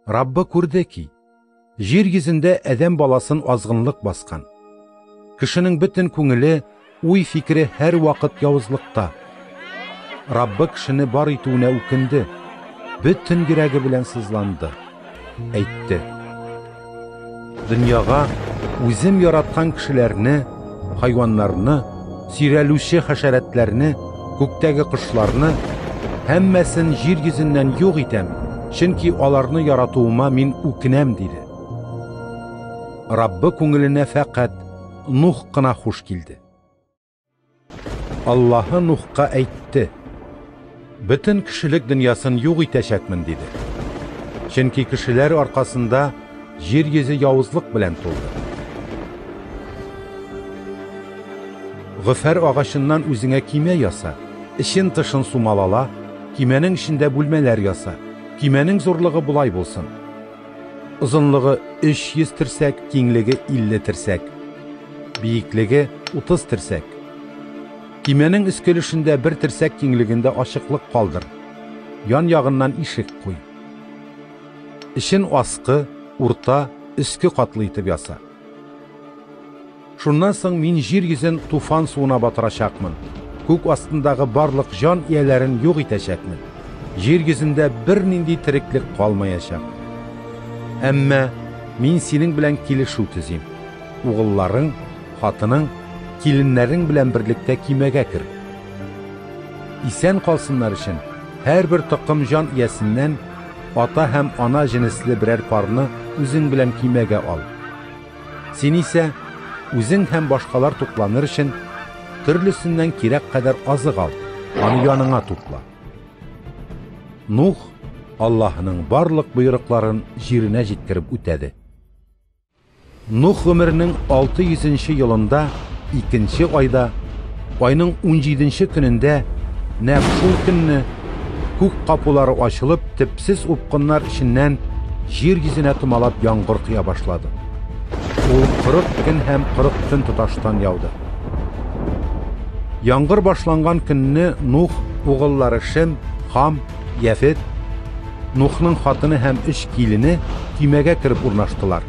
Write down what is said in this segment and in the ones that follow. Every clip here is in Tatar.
Раббы күрде ки, җир йөзендә адәм баласын азгынлык баскан. Кешенең бөтен күңеле, уй-фикере һәрвакыт явызлыкта. Раббы кешене бар итүенә үкенде, бөтен йөрәге белән сызланды. Әйтте: Дөньяга үзем яраткан кешеләрне, хайваннарны, сөйрәлүче хәшәрәтләрне, күктәге кошларны, һәммәсен җир йөзеннән юк итәм, чөнки аларны яратуыма мин үкенәм, диде. Раббы күңеленә фәкать Нух кына хуш килде. Аллаһы Нухка әйтте: Бөтен кешелек дөньясын юк итәчәкмен, диде. Чөнки кешеләр аркасында җир йөзе явызлык белән тулды. Гофәр агачыннан үзеңә кимә яса, эчен-тышын сумалала, кимәнең эчендә бүлмәләр яса. Кимәнең зурлыгы болай булсын: озынлыгы 300 терсәк, киңлеге 50 терсәк, биеклеге 30 терсәк. Кимәнең өске өлешендә бер терсәк киңлегендә ачыклык калдыр. Ян ягыннан ишек куй. Эчен аскы, урта, өске катлы итеп яса. Шуннан соң мин җир йөзен туфан суына батырачакмын, күк астындагы барлык җан ияләрен юк итәчәкмен. Җир йөзендә бернинди тереклек калмаячак. Әмма мин синең белән килешү төзим. Угылларың, хатының, киленнәрең белән берлектә кимәгә кер. Исән калсыннар өчен һәрбер токым җан иясеннән ата һәм ана җенесле берәр парны үзең белән кимәгә ал. Син исә, үзең һәм башкалар тукланыр өчен, төрлесеннән кирәк кадәр азык ал, аны яныңа тупла. Нух Аллаһының барлык боерыкларын җиренә җиткереп үтәде. Нух гомеренең 600 нче елында, икенче айда, айның унҗиденче көнендә, нәкъ шул көнне, күк капулары ачылып, төпсез упкыннар эченнән җир йөзенә томалап яңгыр коя башлады. Ул 40 көн һәм 40 төн тоташтан яуды. Яңгыр башланган көнне Нух угыллары Шем, Хам, Яфет, Нухның хатыны һәм өч килене көймәгә кереп урнаштылар.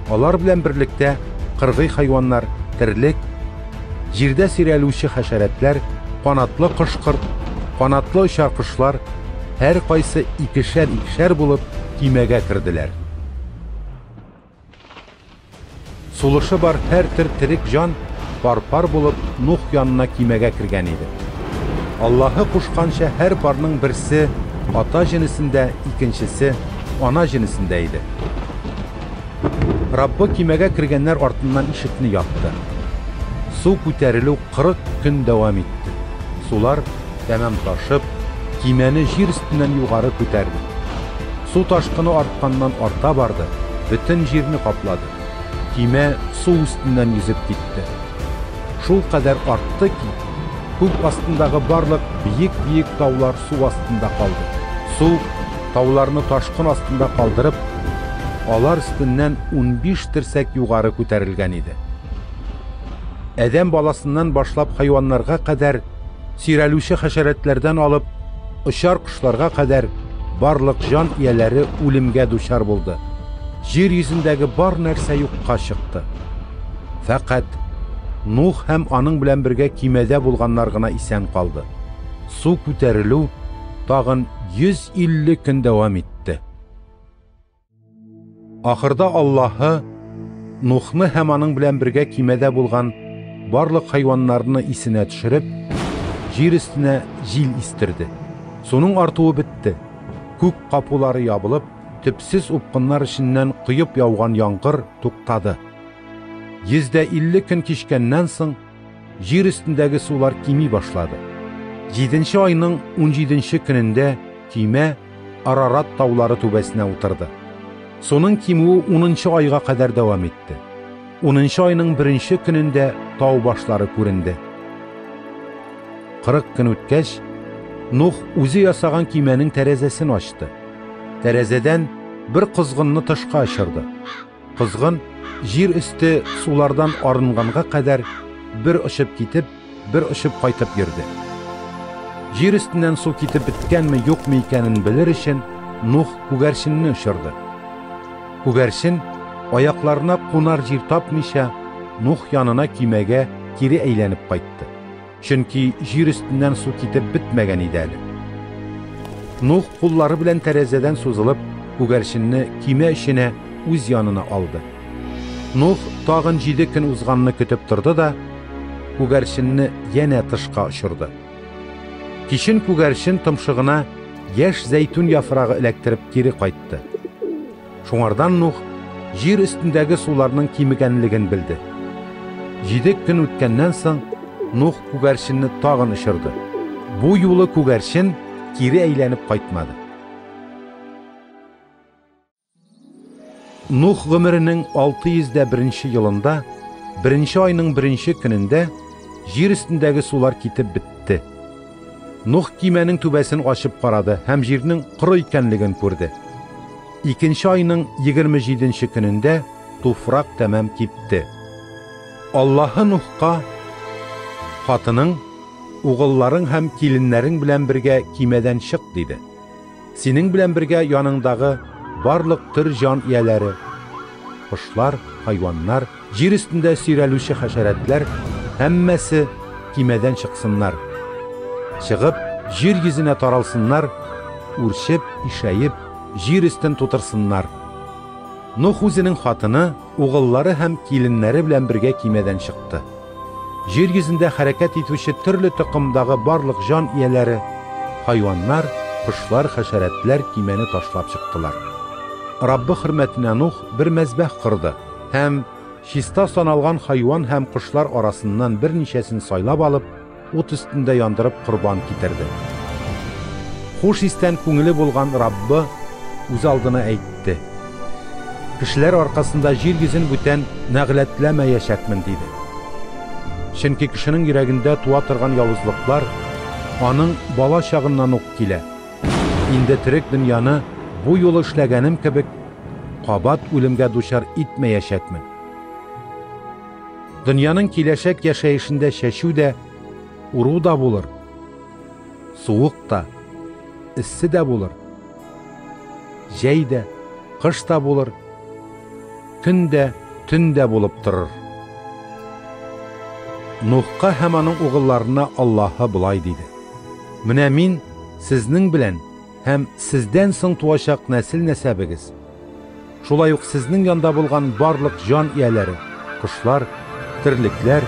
Алар белән берлектә кыргый хайваннар, терлек, җирдә сөйрәлүче хәшәрәтләр, канатлы кош-корт, канатлы очар кошлар, һәркайсы икешәр-икешәр булып көймәгә керделәр. Сулышы бар һәр төр терек җан пар-пар булып Нух янына көймәгә кергән иде. Аллаһы кушканча һәр парның берсе ата җенесендә, икенчесе ана җенесендә иде. Раббы көймәгә кергәннәр артыннан ишекне япты. Су күтәрелү 40 көн дәвам итте. Сулар, тәмам ташып, көймәне җир өстеннән югары күтәрде. Су ташкыны артканнан арта барды, бөтен җирне каплады. Көймә су өстеннән йөзеп китте. Шулкадәр артты ки, күк астындагы барлык биек-биек таулар су астында калды. Су, тауларны ташкын астында калдырып, алар өстеннән 15 терсәк югары күтәрелгән иде. Адәм баласыннан башлап хайваннарга кадәр, сөйрәлүче хәшәрәтләрдән алып, очар кошларга кадәр барлык җан ияләре үлемгә дучар булды. Җир йөзендәге бар нәрсә юкка чыкты. Фәкать Нух һәм аның белән бергә көймәдә булганнар гына исән калды. Су күтәрелү тагын 150 көн дәвам итте. Ахырда Аллаһы Нухны һәм аның белән бергә көймәдә булган барлык хайваннарны исенә төшереп, җир өстенә җил истерде. Суның артуы бетте. Күк капулары ябылып, төпсез упкыннар эченнән коеп яуган яңгыр туктады. 150 көн кичкәннән соң, җир өстендәге сулар кими башлады. Җиденче айның унҗиденче көнендә көймә Арарат таулары түбәсенә утырды. Суның кимүе унынчы айга кадәр дәвам итте. Унынчы айның беренче көнендә тау башлары күренде. 40 көн үткәч, Нух үзе ясаган көймәнең тәрәзәсен ачты. Тәрәзәдән бер козгынны тышка очырды. Козгын, җир өсте сулардан арынганга кадәр, бер очып китеп, бер очып кайтып йөрде. Җир өстеннән су китеп беткәнме, юкмы икәнен белер өчен, Нух күгәрченне очырды. Күгәрчен, аякларына кунар җир тапмыйча, Нух янына көймәгә кире әйләнеп кайтты. Чөнки җир өстеннән су китеп бетмәгән иде әле. Нух куллары белән тәрәзәдән сузылып, күгәрченне көймә эченә үз янына алды. Нух тагын җиде көн узганны көтеп торды да, күгәрченне янә тышка очырды. Кичен күгәрчен томшыгына яшь зәйтүн яфрагы эләктереп кире кайтты. Шуңардан Нух җир өстендәге суларның кимегәнлеген белде. Җиде көн үткәннән соң, Нух күгәрченне тагын очырды. Бу юлы күгәрчен кире әйләнеп кайтмады. Нух гомеренең 601 елында, беренче айның беренче көнендә җир өстендәге сулар китеп бетте. Нух көймәнең түбәсен ачып карады һәм җирнең коры икәнлеген күрде. Икенче айның 27 көнендә туфрак тәмам кипте. Аллаһы Нухка: "Хатының, угылларың һәм киленнәрең белән бергә көймәдән чык", диде. Синең белән бергә яныңдагы барлык төр җан ияләре, кошлар, хайваннар, җир өстендә сөйрәлүче хәшәрәтләр һәммәсе көймәдән чыксыннар. Чыгып, җир йөзенә таралсыннар, үрчеп, ишәеп, җир өстен тутырсыннар. Нух үзенең хатыны, угыллары һәм киленнәре белән бергә көймәдән чыкты. Җир йөзендә хәрәкәт итүче төрле токымдагы барлык җан ияләре, хайваннар, кошлар, хәшәрәтләр көймәне ташлап чыктылар. Раббы хөрмәтенә Нух бер мәзбәх корды һәм, чиста саналган хайван һәм кошлар арасыннан берничәсен сайлап алып, ут өстендә яндырып корбан китерде. Хуш истән күңеле булган Раббы үз алдына әйтте: Кешеләр аркасында җир йөзен бүтән нәгъләтләмәячәкмен, диде. Чөнки кешенең йөрәгендә туа торган явызлыклар аның бала чагыннан ук килә. Инде терек дөньяны бу юлы эшләгәнем кебек кабат үлемгә дучар итмәячәкмен. Дөньяның киләчәк яшәешендә чәчү дә, уру да булыр, суык та, эссе дә булыр, җәй дә, кыш та булыр, көн дә, төн дә булып торыр. Нухка һәм аның угылларына Аллаһы болай диде: Менә мин сезнең белән һәм сездән соң туачак нәсел-нәсәбегез, шулай ук сезнең янда булган барлык җан ияләре, кошлар, терлекләр,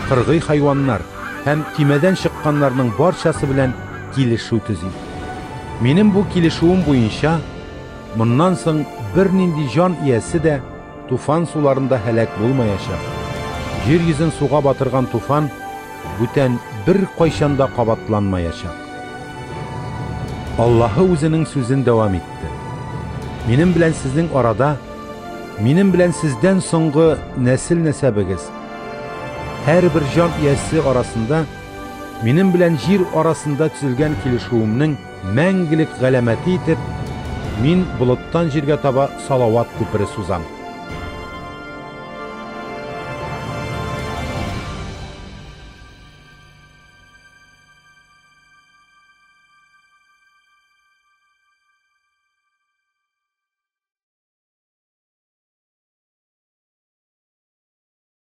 кыргый хайваннар һәм көймәдән чыкканнарның барчасы белән килешү төзим. Минем бу килешүем буенча, моннан соң бернинди җан иясе дә туфан суларында һәлак булмаячак. Җир йөзен суга батырган туфан бүтән беркайчан да кабатланмаячак. Аллаһы үзенең сүзен дәвам итте. Минем белән сезнең арада, минем белән сездән соңгы нәсел-нәсәбегез, һәрбер җан иясе арасында, минем белән җир арасында төзелгән килешүемнең мәңгелек галәмәте итеп, мин болыттан җиргә таба салават күпере сузам.